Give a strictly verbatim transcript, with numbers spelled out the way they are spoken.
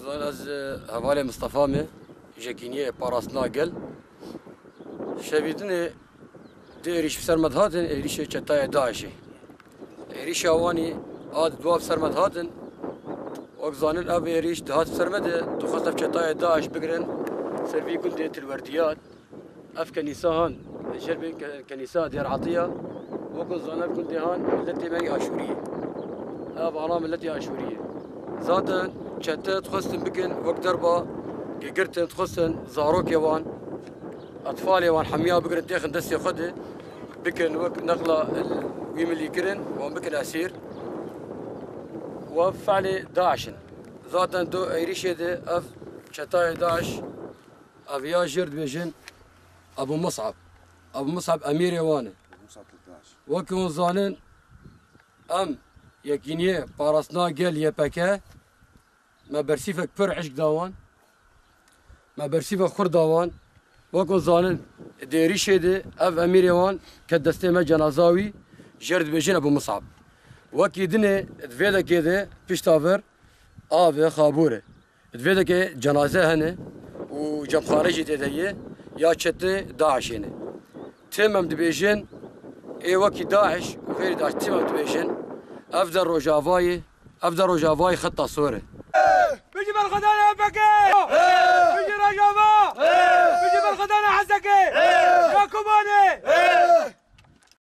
Ez, e, hevalê Mistefa me, ji Yekîniyê Parastina Gel. Şevîdinê dê êrîş bi ser me dihatin, êrîşê çetayê DAIŞê. Êrîşa wanî a di dua bi ser me dihatin. Wek zanin ev êrîş dihat bi ser me de, dixwest ev çetayê DAIŞ bigirin, ser vî gundê Tilwerdiyat. Ev kenîsa han, li jêr bên ke-, kenîsa Diyar Etiya, wekî zane ev gundê han, miletê me yê Aşûrî ye. Ev ana miletê Aşûrî ye. Zaten çete dixwestin bikin, wek derba gigirtin, dixwestin zarokê wan, etfalê wan hemiya bigirin, têxin destê xwe de, bikin wek neqla wî milî kirin, wan bikin esîr. Û ev fe'lê DAIŞ in. Zaten do êrîşê de ev çetayê DAIŞ, ev ya jêr dibêjin Ebu Mus'ab. Ebu Mus'ab emîrê wan e. Wekî hûn zanin, em Yekîniyê Parastina Gel, Y P G, me bersîfek pir hişk da wan. Me bersîfek xurt da wan. Wekî hûn zanin, di êrîşê de ev emîrê wan ket destê me, cenaza wî, jêr dibêjin Ebu Mus'ab. Wekî dinê di vê dekê de pişta vir av e, xabûr e. Di vê dekê cenaze hene û cemxane jî tê de ye, ya çetê DAIŞê ne. Tim em dibêjin, ê wekî DAIŞ û xêrî DAIŞ, tim em dibêjin, ev de Rojavayê, ev de Rojavayê xeta sor e. Bijî berxwedana Y P G! Bijî Rojava! Bijî berxwedana Hesekê! Ya Kobanê!